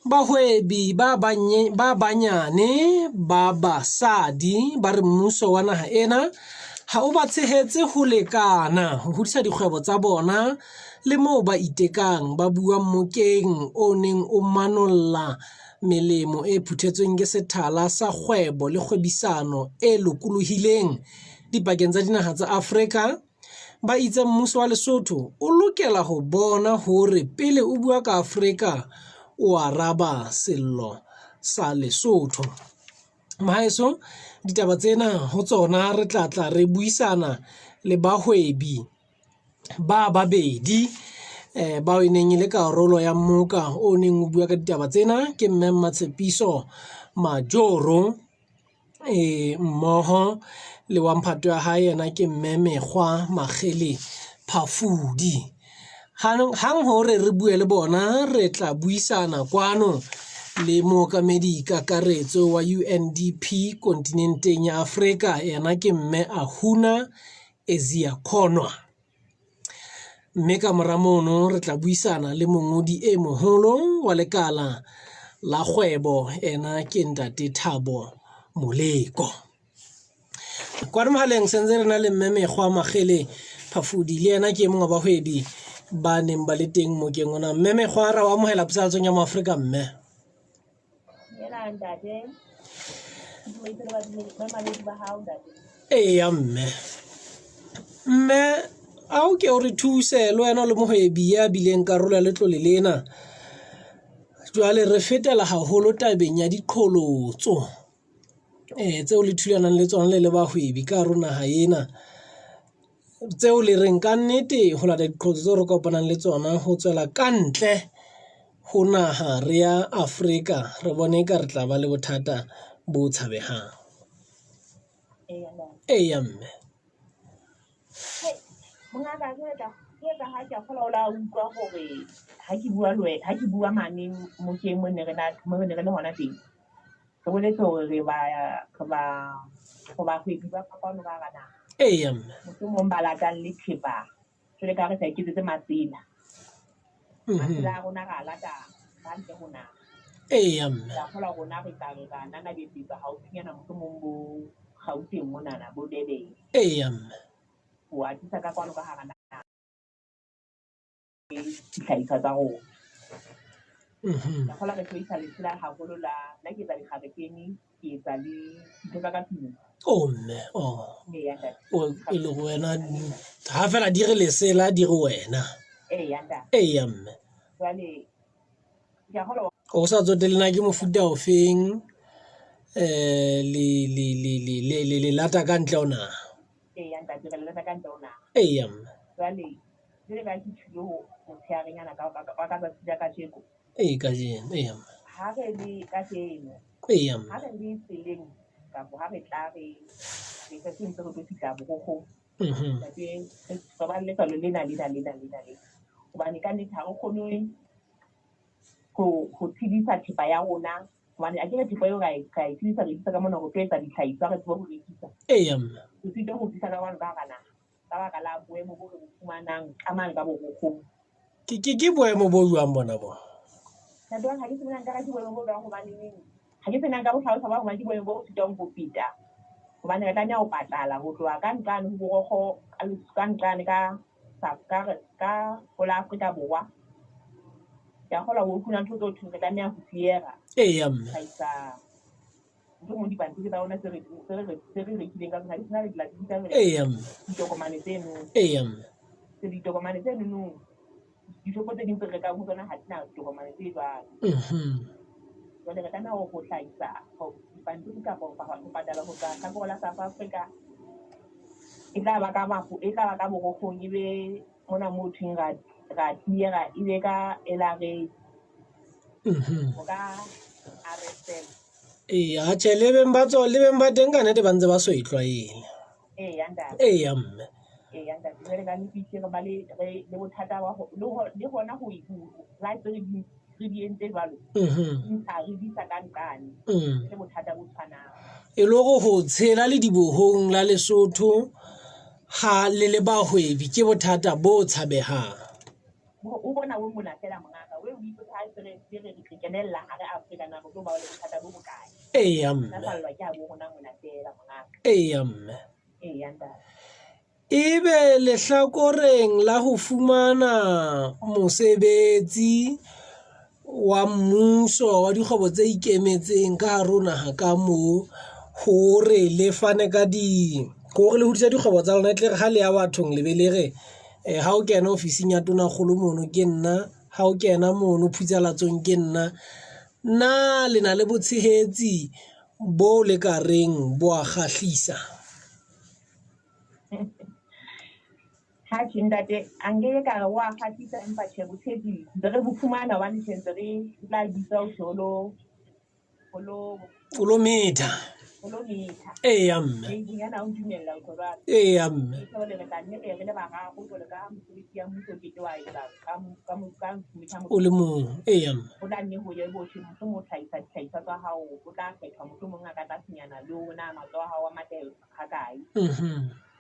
Bahwebi ba banye, ba banyane ba basadi ba re mmuso wa naha ena ha o ba tshehetse ho lekana ho hodisa dikgwebo tsa bona le moo ba itekang ba bua mmokeng o neng o manolla melemo e phuthetsweng ke sethala sa kgwebo le kgwebisano e lokolohileng dipakeng tsa dinaha tsa Afrika. Ba itse mmuso wa Lesotho o lokela ho bona hore pele o bua ka Afrika o araba sello sa Lesotho. Mahaeso, ditaba tsena ho tsona re tla tla re buisana le bahwebi ba babedi eh, bao e neng e le karolo ya mmoka o neng o bua ka ditaba tsena ke mme Mmatshepiso Majoro e mmoho le wa mphato ya hae yena ke mme Mekgwa Makgele Phafudi. Hang hore re bue le bona re tla buisana kwano le mookamedi kakaretso wa UNDP kontinenteng ya Afrika yena ke mme Ahuna Eziakonwa. Mme ka mora mono re tla buisana le mongodi e moholo wa lekala la kgwebo ena ke ntate Thabo Moleko. Kwano mohaleng sentse re na le mme Mekgwa Makgele Phafudi le yena ke e mong wa bahwebi ba neng ba le teng mokeng ona. Mme Mekgwa ra o amohela psalatsong ya Moafrika mme. Eya mme, mme a o ke o re thuse le wena o le mohwebi ya bileng karolo ya letlole lena. Jwale re fetela haholo tabeng ya diqholotso tseo le thulanang le tsona le le bahwebi ka hare ho naha ena. Tseo le reng kannete ho lata diqholotso tseo re kopanang le tsona ho tswela kantle ho naha re ya Afrika re bone eka re tla ba le bothata bo tshabehang. Eya mme. Mongaka jwale ka ha ke a kgolwa o la utlwa hore ha ke bua le wena, ha ke bua mane mokeng mo ne re na mo re ne re le hona teng. Re boletse hore re ba re ba re bahwebi ba fapano ka hara naha. Eya mme. Mohlomong ba latang le thepa jwale ka ha re sa iketsetse masela. Masela a rona ra a lata ka ntle ho naha. Eya mme. Ke a kgolwa rona re tla re ra nanabetsetsa haufinyana mohlomong bo Gauteng monana bo Durban. Eya mme. Ho a tlisa ka kwano ka hara naha. Dihlahiswa tsa rona. Ka kgolwa re hlwekisa lesela haholo la nna ke etsa dikgaretene, ke etsa le dintho tsa ka tlung. Oh mme, oh. Eya ntate. O e le go wena ha fela di re lesela di re wena. Eya ntate. Eya mme. Jwale ke a kgolwa O sa tsotelle na ke mofuta ofeng eh le le le le le le le lata ka ntle ho naha. Eya ntate re le lata ka ntle ho naha. Eya mme. Jwale Jwale ka ke tjhilo motshearenyana ka wa ka tsatsi la kajeko. Ee, kajeno, eya mme. Ha re le kajeno. Eya mme. Ha re le tseleng kapa ha re tla re re setse ntse re tlo fihla borokgong. Ntate re ba le letswalo lena lena lena lena lena. Hobane ka nnete ha re kgone ho ho tshedisa thepa ya rona hobane akere thepa eo ra e ra e tshedisa re e tlisa ka mona ho tlo etsa dihlahiswa re tsebe ho rekisa. Eya mme. Re sitwa ho tlisa ka kwano ka hara naha. Ka baka la boemo bo re bo fumanang ka mane ka borokgong. Ke ke ke boemo bo jwang bona bo? Ntate wa ka, ha ke tsebe na nkare ke boemo bo jwang hobaneneng ha ke tsebe na nka bo hlalosa jwang hobane ke boemo bo sitwang ho feta. Hobane re tlameha ho patala ho tloha ka nqane ho borokgo ka nqane ka ka ka ho la Afrika Borwa. Ke a kgolwa o utlwile ntho tseo thweng re tlameha ho fiera. Eya mme. Ra isa mohlomong dipampiri tsa rona tse re tse re tse re rekileng ka tsona di sena re di latedisa jwale Eya mme. ditokomane tseno Eya mme. tse ditokomane tsenono dishopo tse ding tse re rekang ho tsona ha di na ditokomane tse jwalo. Jwale re tlameha ho hlahisa dipampiri kapa ho patala ho tswa hlakore la South Africa. E tla ba ka e tla ba ka borokgong e be mona moo thweng ra ra clear-a e be ka L_R_A. Ho ka R_S_L. Eya, tjhe le beng ba tsona le beng ba teng ka nnete ba ntse ba so e tlwaele. Eya ntate. Eya mme. Eya ntate, jwale ka nnete re ba le re le bothata ba ho le ho le hona ho la tse re di re di entse jwalo. Ntsha re di isa ka nqane. Ke bothata bo tshwanang. E le hore ho tshela ledibohong la Lesotho ha le le bahwebi ke bothata bo tshabehang. O bona o mona fela mongaka, o e o ipotsa ha se re se re re kenella hare Afrika na re tlo ba le bothata bo bokae. Eya mme. Re fallwa ke a bo rona mona feela mongaka. Eya mme. Eya ntate. Ebe lehlakoreng la ho fumana mosebetsi wa mmuso wa dikgwebo tse ikemetseng ka hare ho naha ka moo hore le fane ka di hore le hodise dikgwebo tsa lona e tle re ha le ya bathong le be le re ha o kena ofising ya tonakgolo mono ke nna, ha o kena mono phutsalatsong ke nna. Na le na le botshehetsi bo le ka reng bo a kgahlisa? Ha tjhe ntate, a nkeke ka re wa kgahlisa empa tjhe botshepi ntse re bo fumana hobane tjhe ntse re tla bitsa ho tjhe o lo metha. O lo metha. Eya mme. Nyana o ntumella o tlo jwalo. Eya mme. Jwale re tla nne re re le bararo jwalo ka mosebetsi ya mmuso o keke wa etsa ka metha O le mong. Eya mme. O tla nne ho ye bohle mohlomong o hlahisa dihlahiswa tsa hao, o tla kgethwa mohlomong a ka tlasenyana le ona matsoho a hao a matle hakae.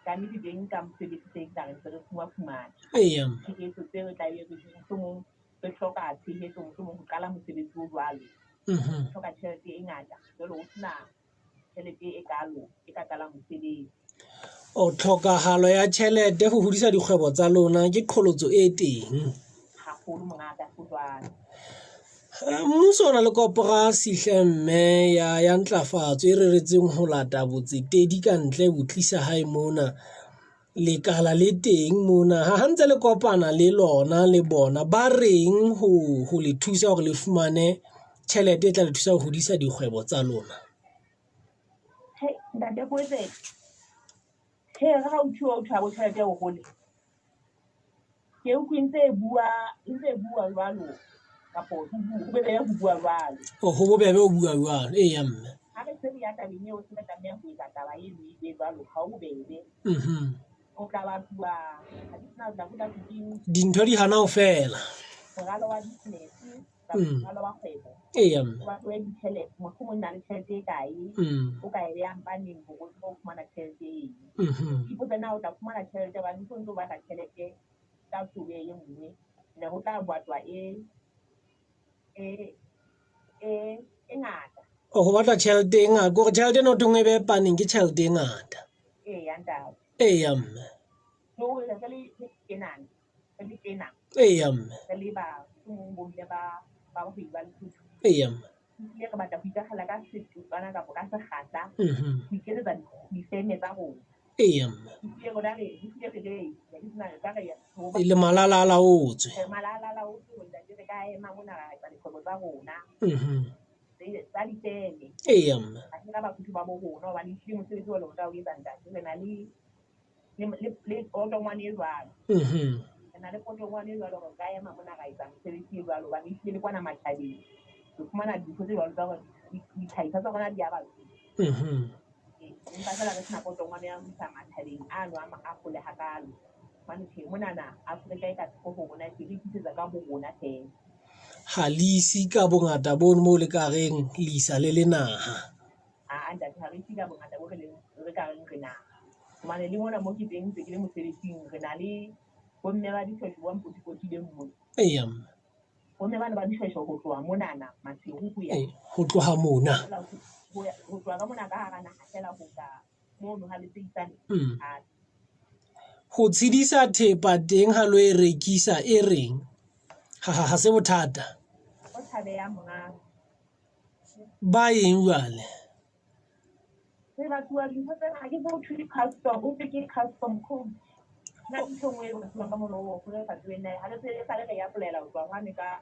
Ka nnete teng ka mosebetsi teng tla re ntse re fuma fumana. Eya. Tshehetso tseo re tla be re mohlomong re hloka tshehetso mohlomong ho qala mosebetsi o jwalo. Hloka tjhelete e ngata jwale ho sena tjhelete e kalo e ka qalang mosebetsi. O tlhokahalo ya tjhelete ho hodisa dikgwebo tsa lona ke qholotso e teng. Haholo mongaka ho jwalo. Mmuso o na le koporasi hle mme ya ya ntlafatso e reretsweng ho lata botsetedi ka ntle bo tlisa hae mona. Lekala le teng mona ha ha ntse le kopana le lona le bona ba reng ho ho le thusa hore le fumane tjhelete e tla le thusa ho hodisa dikgwebo tsa lona? Hei ntate Kwetse, he re ha o tjhuwa o tjhuwa bo tjhelete o hole. Ke utlwe ntse e bua, ntse e bua jwalo kapo ho bobebe ho bua jwalo. Oh, ho bobebe ho bua jwalo. Eya mme. Ha re se re ya tabeng eo, se re tlameha ho etsa taba eno e be jwalo, ha ho bobebe. O tla batluwa, ha ke tsena tla tla keng. Dintho di hana ho fela. Moralo wa business, moralo wa kgwebo. Eya mme. O batluwe ditjhelete, mohlomong na le tjhelete e kae, o ka e behang paneng hore o tsebe ho fumana tjhelete eno. Ipotse na o tla fumana tjhelete hobane ntho ntse o batla tjhelete ka tsobe e nngwe, ne ho tla batlwa e e e e ngata. O ho batla tjhelete e ngata, kore tjhelete eno thweng o e behe paneng ke tjhelete e ngata. Eya ntate. Eya mme. Le hore re le tjenana, re le tjena. Eya mme. Re le ba mohlomong bomme ba ba bahwebi ba Lesotho. Eya mme. Ehlile re batla ho ikakgela ka setotswana kapa ka sekgahla ho iketsetsa difeme tsa rona. Eya mme. Ehlile rona re ehlile re re ke tsena re ka re E le malala a laotswe. Re malala a laotswe hore ntate re ka ema mona ra etsa dikgwebo tsa rona. Tsa difeme. Eya mme. Ra hira Basotho ba bo rona hobane ehlile mosebetsi wa rona o etsa ntate re na le le potongwane e jwalo. Re na le potongwane e jwalo hore re ka ema mona ra etsa mosebetsi e jwalo hobane ehlile le kwana matjhabeng re fumana dintho tse jwalo tsa hore ditlhahiswa tsa rona di a batluwa. Empa feela re sena potongwane ya ho isa matjhabeng ano a hole hakalo. Hobane tjhe monana Afrika e ka thoko ho rona ke re ikisetsa ka bo rona feela. Ha le ise ka bongata bono moo le ka reng le isa le le naha. Aa ntate ha re ise ka bongata bo re leng re ka reng re naha. Hobane le mona mo ke teng ntse ke le mosebetsing re na le bomme ba dishweshwe ba mpotipotileng mona. Eya mme. Bomme bana ba dishweshwe ho tloha monana Maseru ho ya. Ho tloha mona. Ho tloha ka mona ka hara naha feela ho tla mono ha Leseisane. Ho tshedisa thepa teng ha lo e rekisa e reng? Ha ha se bothata. O tshabeha monga. Ba eng jwale? Re batluwa dintho tse ha ke tsebe ho thwe di-custom, o thwe ke custom code. Na ntho e nngwe e batluwang ka mono o re sa tsebeng na ha re tsebe esale re e apolela ho tloha hwane ka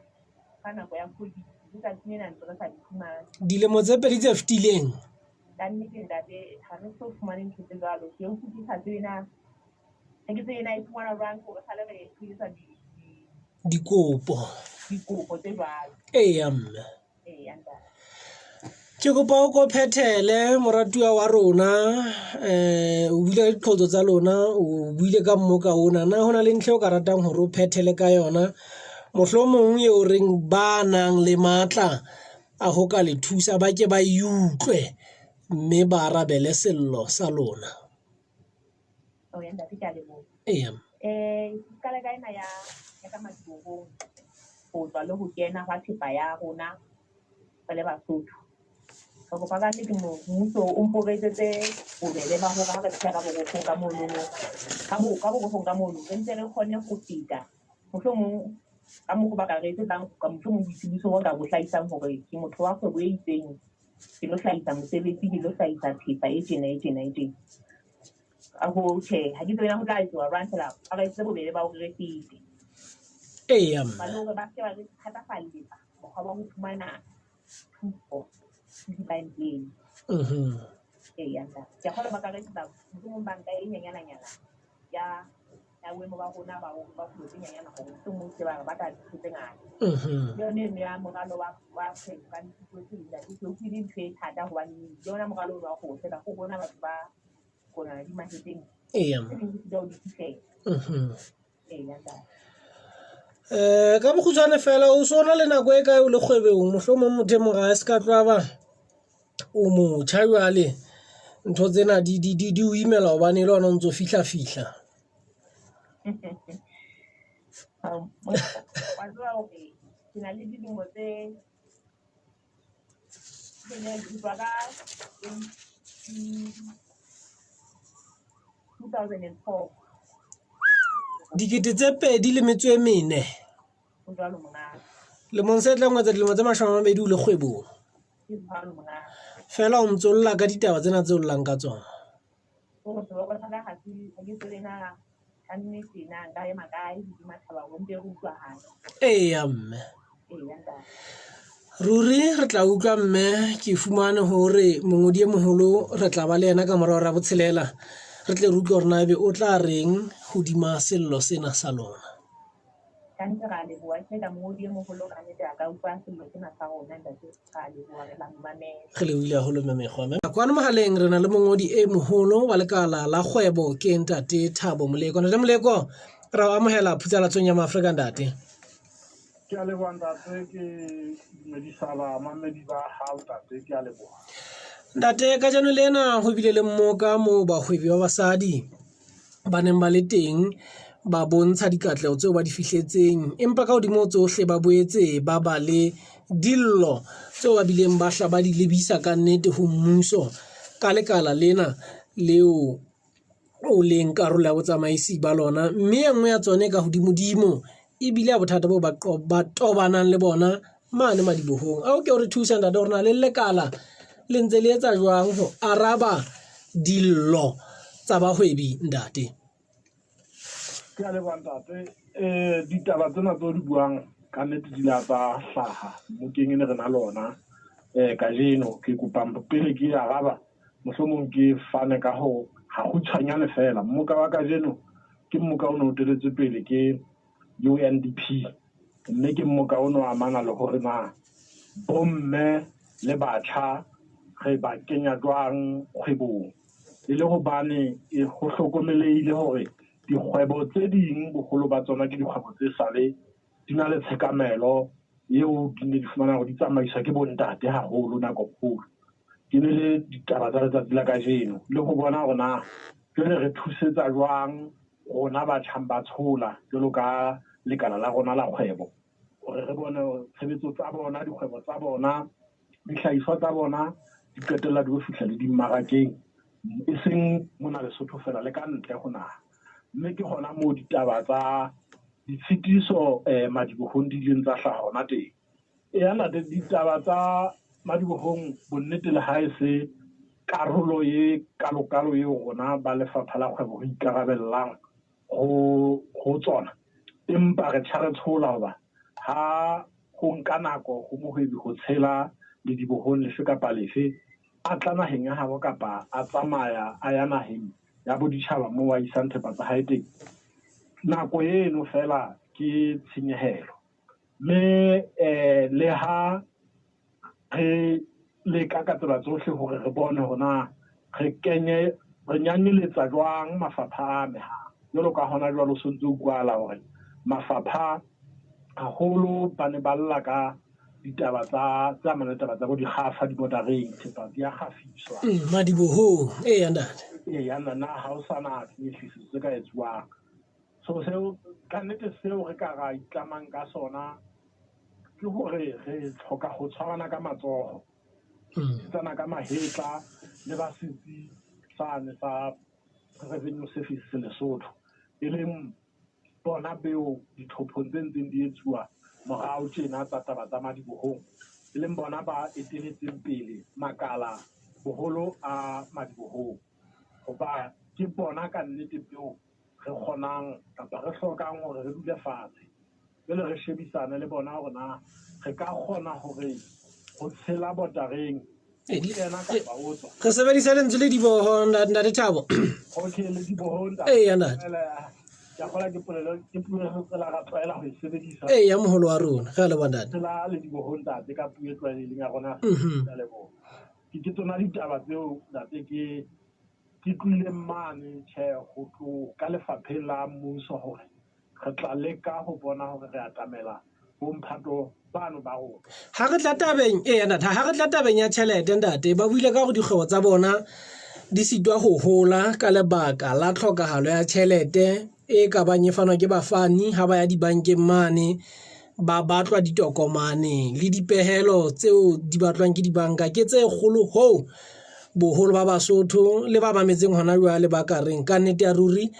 ka nako ya COVID. Le tsatsing lena ntse re sa di fumane. Dilemo tse pedi tse fetileng. Ka nnete ntate ha re so fumane ntho tse jwalo. Ke utlwe ke sa tsebe na ha ke tsebe na e fumanwa jwang hore sale re etsa dikopo. Dikopo tse jwalo. Eya mme. Eya ntate. Ke kopa o ko phethele moratuwa wa rona o buile ka diqholotso tsa lona, o buile ka mmoka ona. Na hona le ntlha o ka ratang hore o phethele ka yona? Mohlomong eo reng ba nang le matla a ho ka le thusa ba ke ba e utlwe mme ba arabele sello sa lona. Oh ya ntate ke a leboha. Eya. Ke qala ka ena ya ya ka madibohong. ho tswa le ho kena hwa thepa ya rona re le Basotho. Re kopa ka nnete mmuso o mpo re etsetse bobebe ba hore ha re fihla ka borokhong ka monono, ka borokhong ka mono re ntse re kgone ho feta. Mohlomong ka mokgo ba ka re etsetsang ka mohlomong boitsebiso bo ka bo hlahisang hore ke motho wa kgwebo e itseng, ke lo hlahisa mosebetsi, ke lo hlahisa thepa e tjena, e tjena, e tjena. Ka hoo, tjhe, ha ke tsebe na ho tla etsuwa jwang feela ba re etsetse bobebe ba hore re fete. Eya mme. Ba le hore ba se ke ba re thatafalletsa mokgwa wa ho fumana thuso dibankeng. Eya ntate. Ke a kgolwa ba ka re etsetsa mohlomong banka e nyanyananyana ya ya boemo ba rona ba ba kgwebo tse nyenyana hore mohlomong se ba re batla dithuso tse ngata. Le yone eno ya moralo wa kgwebo ka dithuso tse ding ke utlwile ntho e thata hobane le yona moralo ono wa kgwebo fela ho bona batho ba kona di mahetleng. Eya. Tse ding di sitwa ho di fihlela. Eya ntate. Ka bokgutshwane fela o so na le nako e kae o le kgwebong mohlomong motho e mong ga a se ka tloha ba o motjha jwale ntho tsena di o imela hobane e le hona o ntso fihla fihla. Wa tseba hore ke na le dilemo tse ho tloha ka 2004. 2004. Ho jwalo monghadi. Lemong se tlang ho etsa dilemo tse 20 o le kgwebong. Ke jwalo monghadi. Feela o ntso lla ka ditaba tsena tseo o llang ka tsona. Hore seboko sa ka ha se ha ke tsebe na ka nnete na nka ema kae hodima thaba hore mpe re utlwahale. Eya mme. Eya ntate. Ruri re tla utlwa mme ke fumane hore mongodi e moholo re tla ba le yena ka mora hora ya botshelela re tle re utlwe hore na ebe o tla reng hodima sello sena sa lona. Ka nnete ra leboha hle ka mongodi e moholo ka nnete a ka utlwa sello sena sa rona ntate ra leboha re tla mo mamela. Re lebohile haholo mme Mekgwa. Mme kwano mohaleng re na le mongodi e moholo wa lekala la kgwebo ke ntate Thabo Moleko. Ntate Moleko ra o amohela phutsalatsong ya Maafrika ntate. Ke a leboha ntate, ke dumedisa bamamedi ba hao ntate, ke a leboha. Ntate kajeno lena ho bile le mmoka moo bahwebi ba basadi ba neng ba le teng ba bontsha dikatleho tseo ba di fihletseng empa ka hodimo ho tsohle ba boetse ba ba le dillo tseo ba bileng ba hla ba di lebisa ka nnete ho mmuso ka lekala lena leo o leng karolo ya botsamaisi ba lona mme e nngwe ya tsone ka hodimodimo ebile ya bothata boo ba tobanang le bona mane madibohong. A o ke o re thusa ntate hore na le lekala le ntse le etsa jwang ho araba dillo tsa bahwebi ntate? Ke a leboha ntate. Ditaba tsena tse o di buang ka nnete di la tsa hlaha mmokeng e ne re na lona kajeno. Ke kopa pele ke araba mohlomong ke fane ka ho hakgutshwanyane fela. Mmoka wa kajeno ke mmoka o ne o teletswe pele ke UNDP mme ke mmoka o ne o amana le hore na bomme le batjha re ba kenya jwang kgwebong e le hobane ho hlokomelehile hore dikgwebo tse ding boholo ba tsona ke dikgwebo tse sale di na le tshekamelo eo di ne di fumana hore di tsamaiswa ke bontate haholo nako kgolo. Ke ne le ditaba tsa letsatsi la kajeno le ho bona hore na jwale re thusetsa jwang rona batjhang ba tshola jwalo ka lekala la rona la kgwebo hore re bone hore tshebetso tsa bona, dikgwebo tsa bona, dihlahiswa tsa bona di qetella di yo fihla le dimmarakeng e seng mona Lesotho fela le ka ntle ho naha. Mme ke hona moo ditaba tsa ditshitiso madibohong di ileng tsa hlaha hona teng. Eya ntate, ditaba tsa madibohong bonnete le ha e se karolo e kalokalo eo rona ba lefapha la kgwebo re ikarabellang ho tsona, empa re tjha re tshola hoba ha ho nka nako ho mohwebi ho tshela ledibohong lefe kapa lefe a tla naheng ya habo kapa a tsamaya a ya naheng ya boditjhaba moo a isang thepa tsa hae teng, nako eno fela ke tshenyehelo. Mme le ha re leka ka tsela tsohle hore re bone hore na re kenye re nyanyeletsa jwang mafapha a amehang jwalo ka hona jwalo so ntse utlwahala hore mafapha haholo ba ne ba lla ka ditaba tsa tse amanang le taba tsa bo dikgafa dibodareng thepa di a kgafiswa madibohong. Eya ntate. Eya nna ha o sana nyehliso tse ka etsuwang. So seo ka nnete seo re ka ra itlamang ka sona Ke hore re tlhoka ho tshwarana ka matsoho, tsana ka mahetla le ba setsi sane sa Revenue Service Lesotho, e leng bona beo ditlhophong tse ntseng di etsuwa morao tjena tsa taba tsa madibohong, e leng bona ba eteletseng pele makala boholo a madibohong. Hoba ke bona ka nnete beo re kgonang kapa re hlokang hore re dule fatshe jwale re shebisane le bona hore na re ka kgona hore ho tshela botareng kena kapa o tswa. Re sebedisa lentswe le diboho, Ntate Thabo. Okay, le diboho, ntate. Eya, ntate. Ke a kgolwa ke polelo, ke puo e re tsela ra tlwaela ho e sebedisa. Eya, moholo wa rona. Re a leboha, ntate. Tsela le diboho, ntate, ka puo e tlwaelehileng ya rona. Re a leboha. Ke tsona ditaba tseo, ntate, ke tlohileng mane, tjhe, ho tlo ka lefapheng la mmuso hore re tla leka ho bona hore re atamela bomphato bano ba rona. Ha re tla tabeng eya ntate, ha re tla tabeng ya tjhelete ntate, ba buile ka hore dikgwebo tsa bona di sitwa ho hola ka lebaka la tlhokahalo ya tjhelete e ka bang e fanwa ke bafani ha ba ya dibankeng mane ba batlwa ditokomane le dipehelo tseo di batlwang ke dibanka ke tse kgolo hoo boholo ba Basotho le ba mametseng hona jwale ba ka reng ka nnete ya ruri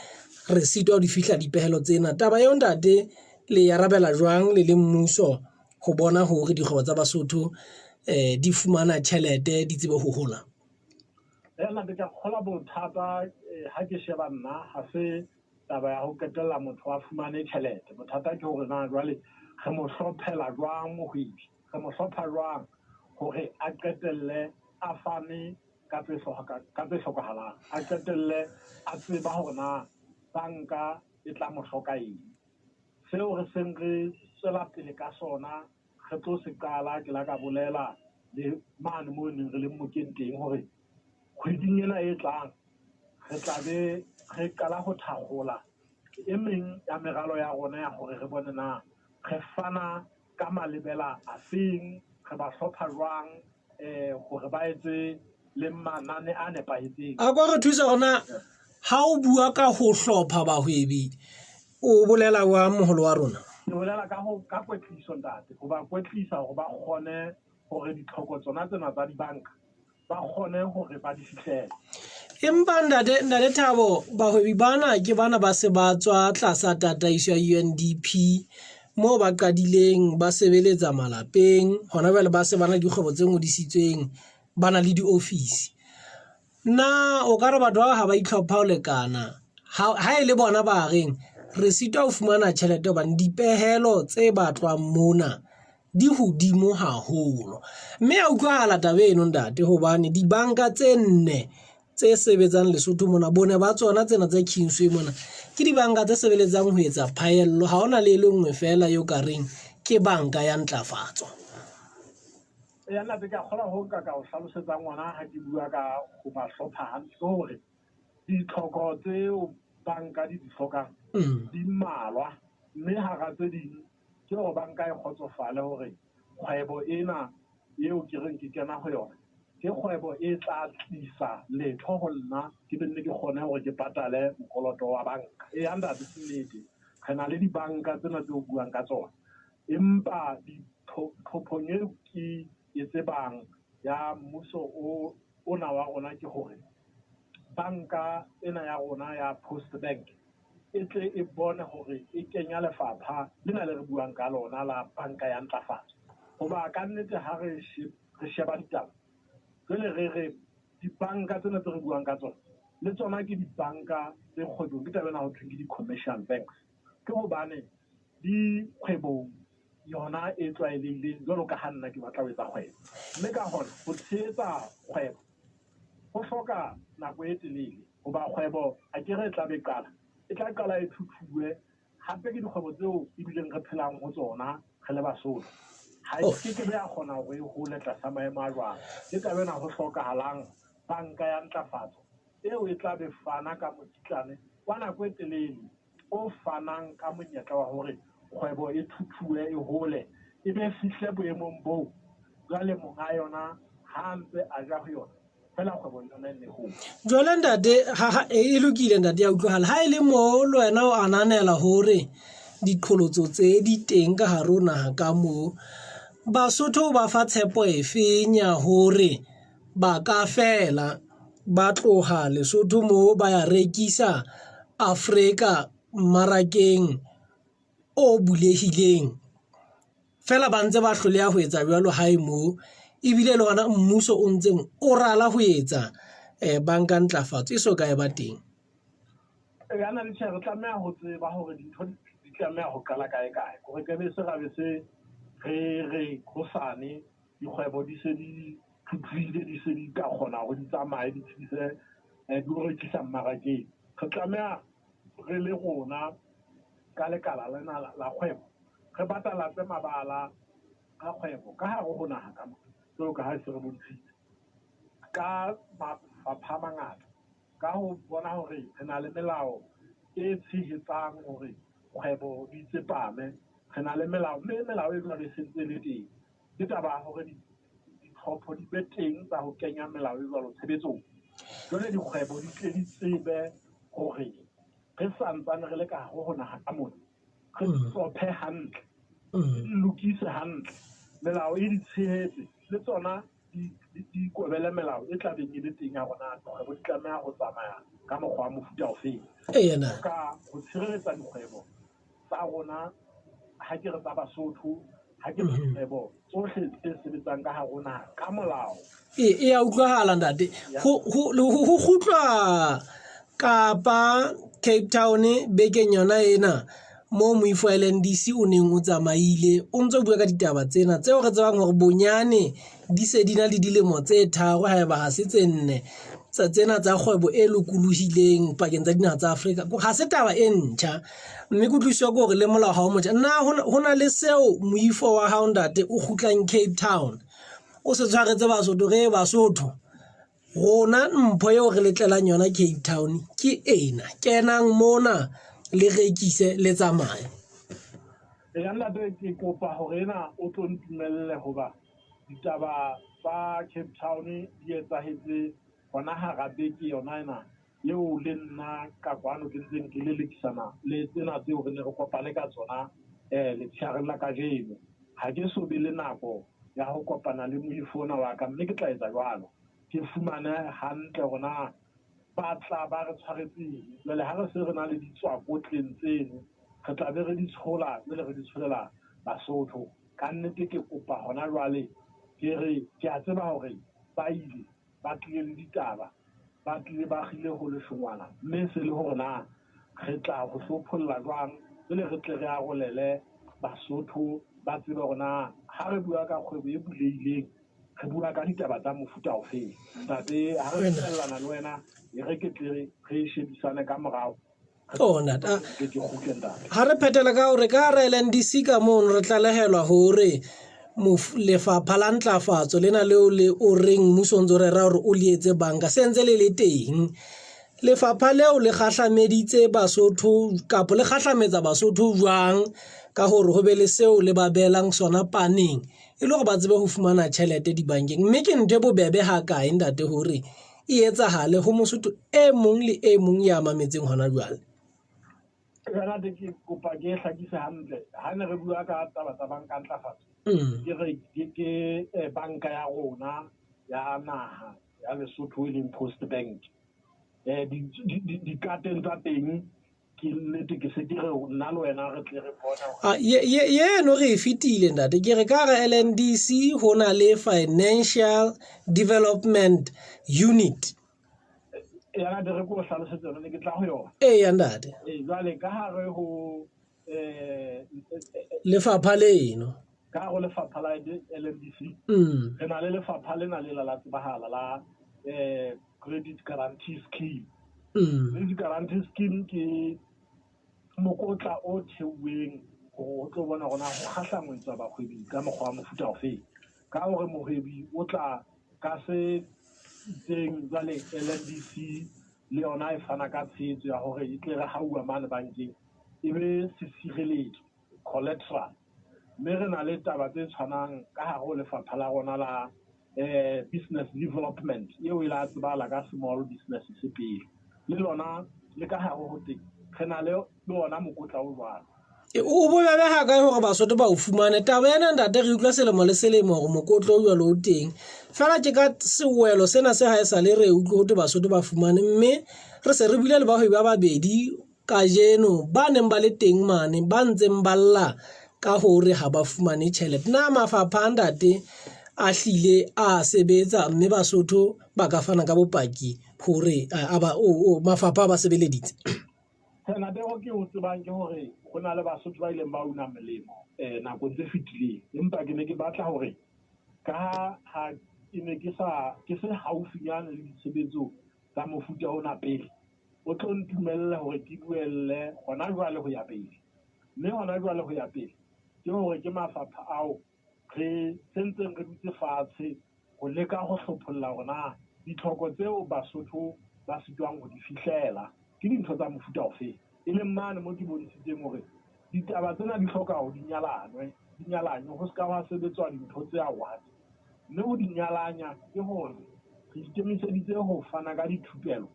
re sitwa ho di fihla dipehelo tsena. Taba eo ntate le e arabela jwang le le mmuso ho bona hore dikgwebo tsa Basotho di fumana tjhelete di tsebe ho hola? Ntate, ke a kgolwa bothata ha ke sheba nna ha se taba ya ho qetella motho a fumane tjhelete. Bothata ke hore na jwale re mo hlophela jwang mohwebi, re mo hlopha jwang hore a qetelle a fane ka tse hlokahalang, a qetelle a tseba hore na banka e tla mo hloka eng. Seo re seng re tswela pele ka sona re tlo se qala, ke la ka bolela le mane moo neng re le mmokeng teng hore kgweding ena e tlang re tla be re qala ho thakgola e meng ya meralo ya rona ya hore re bone na re fana ka malebela a feng, re ba hlopha jwang hore ba etse le manane a nepahetseng. A ko re thuse hore na ha o bua ka ho hlopha bahwebi o bolela jwang moholo wa rona? Ke bolela ka ho ka kwetliso ntate, ho ba kwetlisa hore ba kgone hore ditlhoko tsona tsena tsa dibanka ba kgone hore ba di fihlele. Empa ntate, ntate Thabo, bahwebi bana ke bana ba se ba tswa tlasa tataiso ya UNDP moo ba qadileng ba sebeletsa malapeng, hona jwale ba se ba na le dikgwebo tse ngodisitsweng, ba na le diofisi. Na o ka re batho ba ha ba itlhopha ho lekana ha e le bona ba reng re sitwa ho fumana tjhelete hobane dipehelo tse batlwang mona di hodimo haholo. Mme ya utlwahala taba eno ntate hobane dibanka tse nne tse sebetsang Lesotho mona bone ba tsona tsena tse Kingsway mona ke dibanka tse sebeletsang ho etsa phaello, ha hona le e le nngwe feela eo ka reng ke banka ya ntlafatso. Eya ntate, ke a kgolwa ho nka ka o hlalosetsang ngwana ha ke bua ka ho ba hlopha hantle ke hore ditlhoko tseo banka di di hlokang di mmalwa, mme hara tse ding ke hore banka e kgotsofale hore kgwebo ena eo ke reng ke kena ho yona ke kgwebo e tla tlisa letho ho nna, ke be nne ke kgone hore ke patale mokoloto wa banka. Eya ntate, ke nnete re na le dibanka tsena tseo buang ka tsona, empa tlhophong eo ke e tsebang ya mmuso o ona wa rona ke hore banka ena ya rona ya Post Bank e tle e bone hore e kenya lefapha lena le re buang ka lona la banka ya ntlafatso. Hoba ka nnete ha re sheba ditaba jwale re re dibanka tsena tse re buang ka tsona le tsona ke dibanka tse kgwebong, ke taba ena ho thweng ke di-commercial banks, ke hobane di kgwebong yona e tlwaelehileng jwalo ka ha nna ke batla ho etsa kgwebo, mme ka hona ho tshehetsa kgwebo ho hloka nako e telele, hoba kgwebo a ke re e tla be qala, e tla qala e thuthuwe. Hape ke dikgwebo tseo ebileng re phelang ho tsona re le Basotho, ha e ke ke be ya kgona hore e hole tlasa maemo a jwalo. Ke taba ena ho hlokahalang banka ya ntlafatso eo e tla be fana ka mokitlane wa nako e telele o fanang ka monyetla wa hore kgwebo e thuthuwe, e hole, e be fihle boemong boo jwale monga yona ha a ntse a ja ho yona fela kgwebo le yona e nne hole. Jwale ntate, e lokile ntate, ya utlwahala. Ha e le moo le wena o ananela hore diqholotso tse di teng ka hare ho naha ka moo. Basotho o ba fa tshepo efeng ya hore ba ka fela ba tloha Lesotho moo ba ya rekisa Afrika mmarakeng o bulehileng? Feela ba ntse ba hloleha ho etsa jwalo hae moo, ebile le hona mmuso o ntseng o rala ho etsa banka ntlafatso e so ka e ba teng. Yana le tjhe, re tlameha ho tseba hore dintho di tlameha ho qala kae kae. Hore ke be se ra be se re re hosane dikgwebo di se di thuthuhile, di se di ka kgona hore di tsamaye di tshedise di o rekisa mmarakeng. Re tlameha re le rona ka lekala lena la kgwebo re batalatse mabala a kgwebo ka hare ho naha ka mona, jwalo ka ha se re bontshitse ka mafapha a mangata, ka ho bona hore re na le melao e tshehetsang hore kgwebo di tsepame. Re na le melao, mme melao e jwalo e sentse e le teng. Ke taba ya hore ditlhopho di be teng tsa ho kenya melao e jwalo tshebetsong. Jwale dikgwebo di tle di tsebe hore re santsane re le ka hare ho naha ka mona, re hlophe hantle, re di lokise hantle, melao e di tshehetse, le tsona di ikobele melao e tla beng e le teng ya rona. Dikgwebo di tlameha ho tsamaya ka mokgwa wa mofuta ofeng ka ho tshireletsa dikgwebo tsa rona. Ha ke re tsa Basotho, ha ke re dikgwebo tsohle tse sebetsang ka hare ho naha ka molao. E ya utlwahala ntate. Ho kgutlwa Kapa Cape Town bekeng yona ena moo moifo wa LNDC o neng o tsamaile o ntso bua ka ditaba tsena tseo re tsebang hore bonyane di se di na le dilemo tse 3 haeba ha se tse 4 tsa tsena tsa kgwebo e lokolohileng pakeng tsa dinaha tsa Afrika. Ha se taba e ntjha, mme kutlwisiso ke hore le molao ha o motjha. Na ho na le seo moifo wa hao ntate o kgutlang Cape Town o se tshwaretse Basotho? Re Basotho rona mpho eo re letlelang yona Cape Town ke ena, kenang mona le rekise le tsamaye. Ya ntate, ke kopa hore ena o tlo ntumelle hoba ditaba tsa Cape Town di etsahetse hona hara beke yona ena eo le nna ka kwano ke ntseng ke lelekisana le tsena tseo re ne re kopane ka tsona letshehareng la kajeno. Ha ke so be le nako ya ho kopana le moifo ona wa ka, mme ke tla etsa jwalo. Ke fumane hantle hore na ba tla ba re tshwaretseng. Jwale ha re se re na le ditswakotleng tseno, re tla be re di tshola, jwale re di tsholela Basotho. Ka nnete ke kopa hona jwale ke re ke a tseba hore ba ile ba tlile le ditaba, ba tlile ba kgile ho leshongwana, mme se le hore na re tla ho hlopholla jwang jwale re tle re arolele Basotho ba tsebe hore na ha re bua ka kgwebo e bulehileng re bua ka ditaba tsa mofuta ofeng. Ntate, ha re dumellana le wena, e re ke tle re shebisane ka morao. Ona ha re phethela ka hore ka hara LNDC ka mono re tlalehelwa hore lefapha la ntlafatso lena leo le o reng mmuso o ntso rera hore o le etse banka se ntse le le teng. Lefapha leo le kgahlameditse Basotho kapa le kgahlametsa Basotho jwang ka hore ho be le seo le ba behelang sona paneng e le hore ba tsebe ho fumana tjhelete dibankeng? Mme ke ntho e bobebe ha kae ntate hore e etsahale ho Mosotho e mong le e mong ya mametseng hona jwale? Renate, ke kopa ke hlakise hantle. Ha ne re bua ka taba tsa banka ntlafatso, ke re ke banka ya rona ya naha ya Lesotho e leng Post Bank. Dikateng tsa teng ke nnete, ke se ke re nna le wena re tle re bone hore Yeno re e fetile ntate. Ke re ka hara LNDC ho na le Financial Development Unit. Ya ntate, re ko hlalosetse yona, ne ke tla ho yona. Eya ntate. Jwale ka hare ho lefapha leno, ka hare ho lefapha la LNDC, re na le lefapha lena le la tsebahala la Credit Guarantee Scheme. Credit Guarantee Scheme ke mokotla o theuweng hore o tlo bona hore na ho kgahlangwetswa bahwebi ka mokgwa wa mofuta ofeng. Ka hore mohwebi o tla ka se itseng, jwale LNDC le yona e fana ka tshehetso ya hore e tle re hauwa mane bankeng e be sesireletso, collateral. Mme re na le taba tse tshwanang ka hare ho lefapha la rona la business development eo e la tsebahala ka small business se pele. Le lona le ka hare ho teng re na le ona mokotla o jwalo. O bobebe ha kae hore Basotho ba o fumane? Taba ena ntate re utlwa selemo le selemo hore mokotlo o jwalo o teng. Feela ke ka sewelo sena se ha e sa le re utlwe ho thwe Basotho ba fumane, mme re se re buile le bahwebi ba babedi kajeno ba neng ba le teng mane ba ntseng ba lla ka hore ha ba fumane tjhelete. Na mafapha a ntate a hlile a sebetsa mme Basotho ba ka fana ka bopaki hore mafapha a ba sebeleditse? Senatego ke o tsebang ke hore ho na le Basotho ba ileng ba una molemo nakong tse fetileng, empa ke ne ke batla hore ka ha ke ne ke sa ke se haufinyane le ditshebetso tsa mofuta ona pele, o tlo ntumelle hore ke buelle hona jwale ho ya pele. Mme hona jwale ho ya pele ke hore ke mafapha ao re sentseng re dutse fatshe ho leka ho hlopholla hore na ditlhoko tseo Basotho ba sitwang ho di fihlela ke dintho tsa mofuta ofe. E leng mane mo ke bontshitseng hore ditaba tsena di hloka ho di nyalanwe, di nyalanywe ho ska hwa sebetswa dintho tse awane. Mme ho di nyalanya ke hore re ikemiseditse ho fana ka dithupelo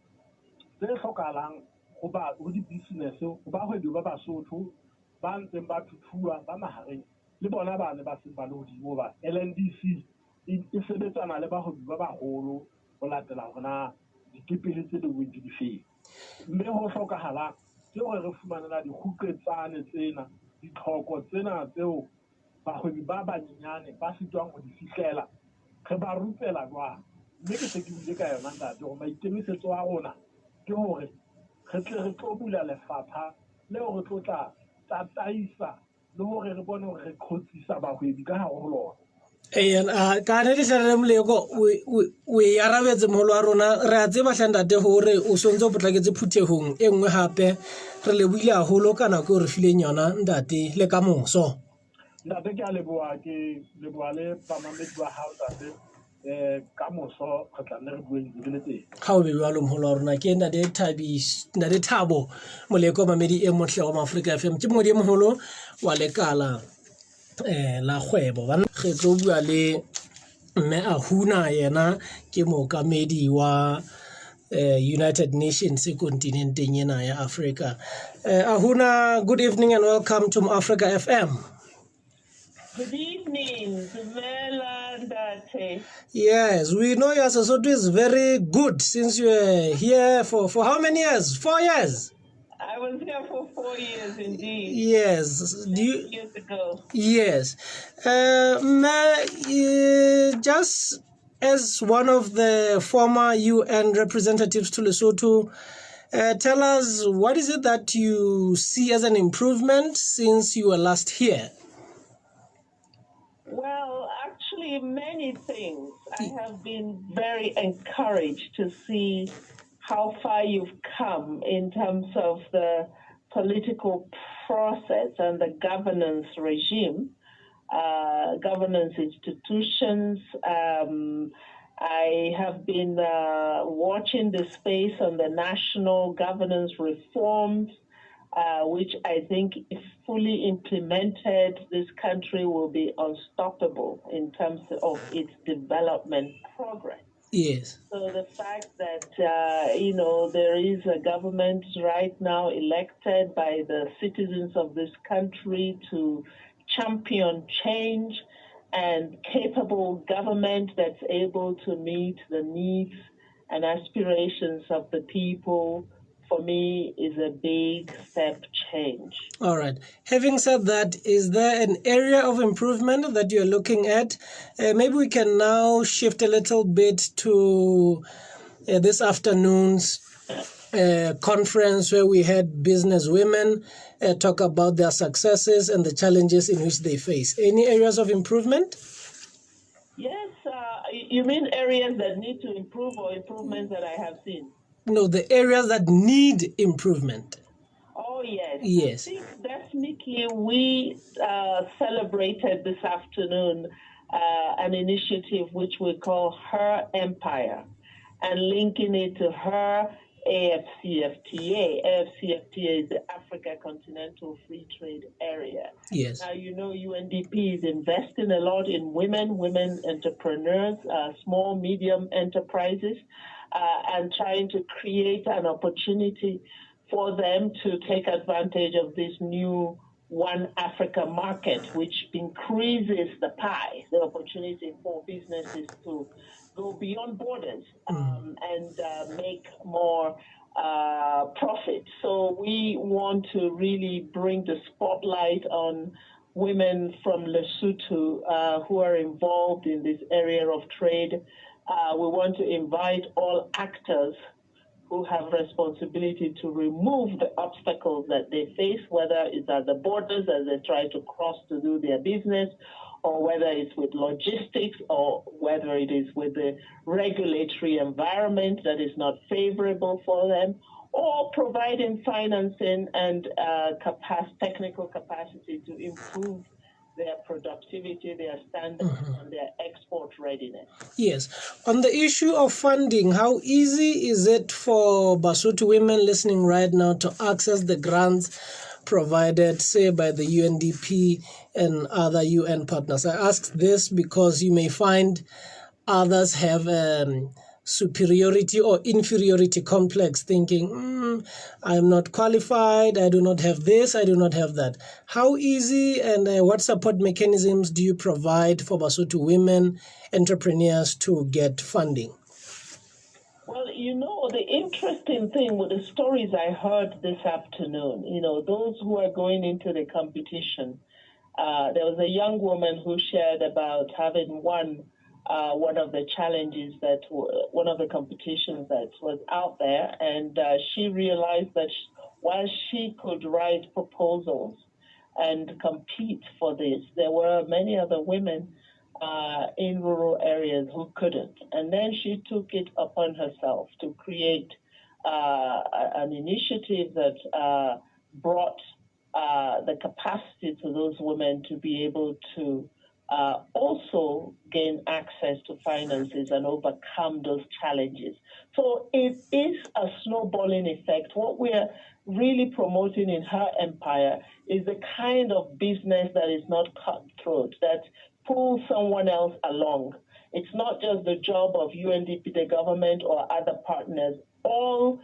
tse hlokahalang ho ba ho di-business, ho bahwebi ba Basotho ba ntseng ba thuthuwa ba mahareng le bona bane ba seng ba le hodimo hoba LNDC e sebetsana le bahwebi ba baholo ho latela hore na dikepele tse beuweng ke difeng. Mme ho hlokahalang ke hore re fumanela dikguqetsane tsena, ditlhoko tsena tseo bahwebi ba banyenyane ba sitwang ho di fihlela, re ba rupela jwang. Mme ke se ke buile ka yona ntate hore maikemisetso a rona ke hore re tle re tlo bula lefapha leo re tlo tla tataisa le hore re bone hore re qhotsisa bahwebi ka hare ho lona. Eya, ka nnete hle re Moleko o e arabetse moholo wa rona. Re a tseba hle ntate hore o sontse o potlaketse phuthehong e nngwe hape. Re lebohile haholo ka nako eo re fileng yona ntate le ka moso. Ntate ke a leboha, ke leboha le bamamedi ba hao ntate. Ka moso re tla nne re bueng re le teng. Ha o be jwalo moholo wa rona ke ntate Thabiso, ntate Thabo Moleko mamedi e motle wa Afrika FM. Ke mongodi e moholo wa lekala la kgwebo. Re tlo bua le mme Ahuna, yena ke mookamedi wa United Nations kontinenteng ena ya Afrika. Ahuna, good evening and welcome to Africa FM. Good evening, Dumela Ntate. Yes, we know your Sesotho is very good since you were here for how many years? 4 years? I was here for 4 years indeed. Yes. Do you, years ago. Yes. Just as one of the former UN representatives to Lesotho, tell us, what is it that you see as an improvement since you were last here? Well, actually, many things. I have been very encouraged to see how far you've come in terms of the political process and the governance regime, governance institutions. I have been watching the space on the national governance reforms, which I think if fully implemented, this country will be unstoppable in terms of its development progress. Yes. So the fact that, there is a government right now elected by the citizens of this country to champion change and capable government that's able to meet the needs and aspirations of the people, for me, is a big step change. All right. Having said that, is there an area of improvement that you're looking at? Maybe we can now shift a little bit to this afternoon's conference where we had business women talk about their successes and the challenges in which they face. Any areas of improvement? Yes. You mean areas that need to improve or improvements that I have seen? No, the areas that need improvement. Oh, yes. Yes. I think definitely we celebrated this afternoon an initiative which we call Her Empire, and linking it to her AfCFTA. AfCFTA is the Africa Continental Free Trade Area. Yes. Now, you know, UNDP is investing a lot in women, women entrepreneurs, small, medium enterprises, and trying to create an opportunity for them to take advantage of this new One Africa market, which increases the pie, the opportunity for businesses to go beyond borders and make more profit. So we want to really bring the spotlight on women from Lesotho who are involved in this area of trade. We want to invite all actors who have responsibility to remove the obstacles that they face, whether it's at the borders as they try to cross to do their business, or whether it's with logistics, or whether it is with the regulatory environment that is not favorable for them, or providing financing and technical capacity to improve their productivity, their standards, and their export readiness. Yes. On the issue of funding, how easy is it for Basotho women listening right now to access the grants provided, say, by the UNDP and other UN partners? I ask this because you may find others have superiority or inferiority complex, thinking, I'm not qualified, I do not have this, I do not have that. How easy and what support mechanisms do you provide for Basotho women entrepreneurs to get funding? Well, you know, the interesting thing with the stories I heard this afternoon, you know, those who are going into the competition, there was a young woman who shared about having won one of the challenges that one of the competitions that was out there, and she realized that while she could write proposals and compete for this, there were many other women in rural areas who couldn't. And then she took it upon herself to create an initiative that brought the capacity to those women to be able to also gain access to finances and overcome those challenges. So it is a snowballing effect. What we're really promoting in Her Empire is the kind of business that is not cutthroat, that pulls someone else along. It's not just the job of UNDP, the government, or other partners. All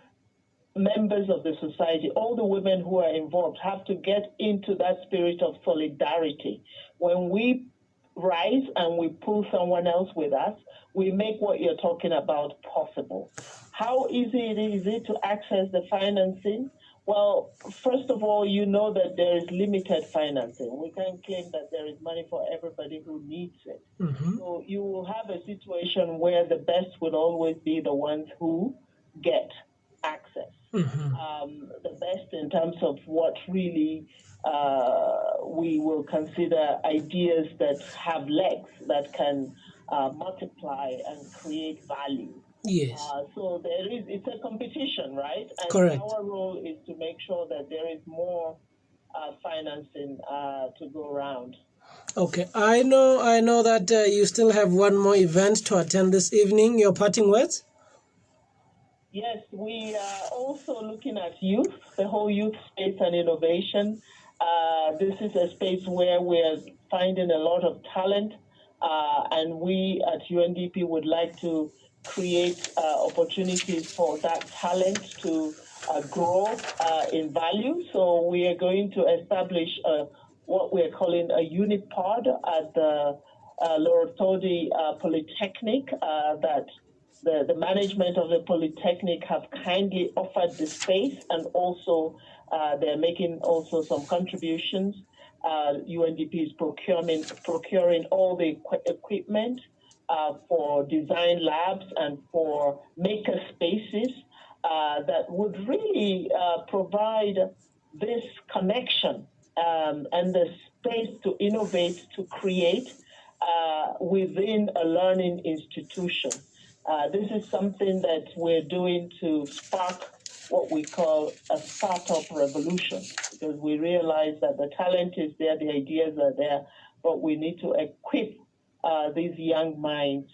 members of the society, all the women who are involved, have to get into that spirit of solidarity. When we rise and we pull someone else with us, we make what you're talking about possible. How easy is it to access the financing? Well, first of all, you know that there is limited financing. We can't claim that there is money for everybody who needs it. Mm-hmm. So you will have a situation where the best will always be the ones who get access. Mm-hmm. The best in terms of what really we will consider ideas that have legs, that can multiply and create value. Yes. So there is, it's a competition, right? And correct. Our role is to make sure that there is more financing to go around. Okay. I know that you still have one more event to attend this evening. Your parting words? Yes, we are also looking at youth, the whole youth space and innovation. This is a space where we're finding a lot of talent, and we at UNDP would like to create opportunities for that talent to grow in value. So we are going to establish what we're calling a unipod at the Lerothodi Polytechnic, that the management of the Polytechnic have kindly offered the space, and also they're making also some contributions. UNDP is procuring all the equipment for design labs and for maker spaces that would really provide this connection and the space to innovate, to create within a learning institution. This is something that we're doing to spark what we call a startup revolution, because we realize that the talent is there, the ideas are there, but we need to equip these young minds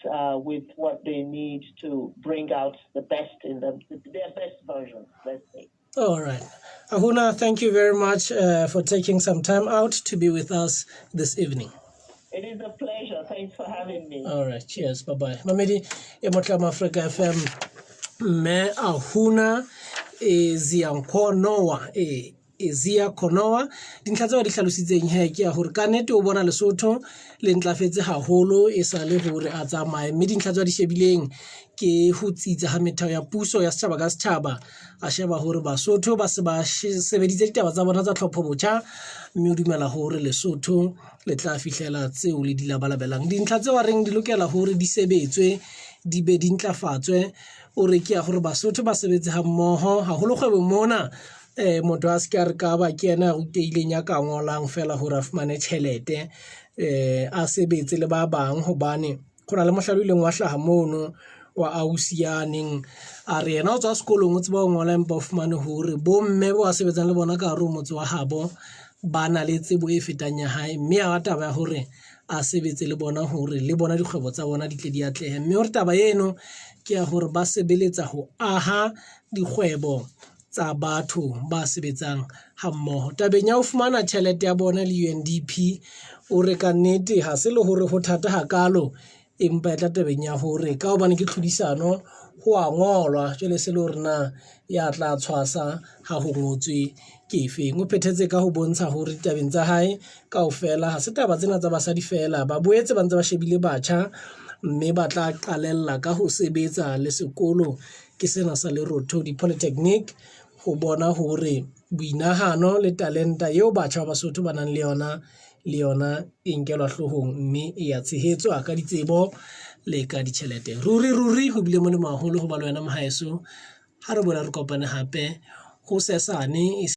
with what they need to bring out the best in them, their best version, let's say. All right. Ahunna, thank you very much for taking some time out to be with us this evening. It is a pleasure. Thanks for having me. All right. Cheers. Bye-bye. Mamedi, Emotlama Africa FM, me Ahunna Ziankonowa. Ezia Konoa. Dintlha tseo a di hlalositseng he ke ya hore ka nnete o bona Lesotho le ntlafetse haholo e sa le hore a tsamaye, mme dintlha tseo a di shebileng ke ho tsitsa ha metheo ya puso ya setjhaba ka setjhaba. A sheba hore Basotho ba se ba sebeditse ditaba tsa bona tsa tlhopho botjha, mme o dumela hore Lesotho le tla fihlela tseo le di labalabelang. Dintlha tseo a reng di lokela hore di sebetswe di be di ntlafatswe, o re ke ya hore Basotho ba sebetse ha mmoho haholo kgwebong mona. Motho a se ke a re ka ba ke yena a rutehileng ya ka ngolang fela hore a fumane tjhelete, a sebetse le ba bang, hobane go na le mohlala o ileng wa hlaha mono wa ausi ya neng a re yena o tswa sekolong o tseba ho ngola, empa o fumane hore bomme bo a sebetsang le bona ka hare ho motse wa habo ba na le tsebo e fetang ya hae, mme ya ba taba ya hore a sebetse le bona hore le bona dikgwebo tsa bona di tle di atlehe. Mme hore taba eno ke ya hore ba sebeletsa ho aha dikgwebo tsa batho ba sebetsang ha mmoho. Tabeng ya ho fumana tjhelete ya bona le UNDP, o re ka nnete ha se le hore ho thata hakalo, empa e tla tabeng ya hore ka hobane ke tlhodisano ho a ngolwa, jwale se le hore na ya tla tshwasa ha ho ngotswe ke efeng. O phethetse ka ho bontsha hore ditabeng tsa hae kaofela ha se taba tsena tsa basadi fela, ba boetse ba ntse ba shebile batjha, mme ba tla qalella ka ho sebetsa le sekolo ke sena sa Lerothodi Polytechnic ho bona hore boinahano le talenta eo batjha ba Basotho ba nang le yona le yona e nkelwa hloohong mme e ya tshehetswa ka ditsebo le ka ditjhelete. Ruri ruri ho bile molemo haholo ho ba le wena mohaeso. Ha re boela re kopane hape ho sesane.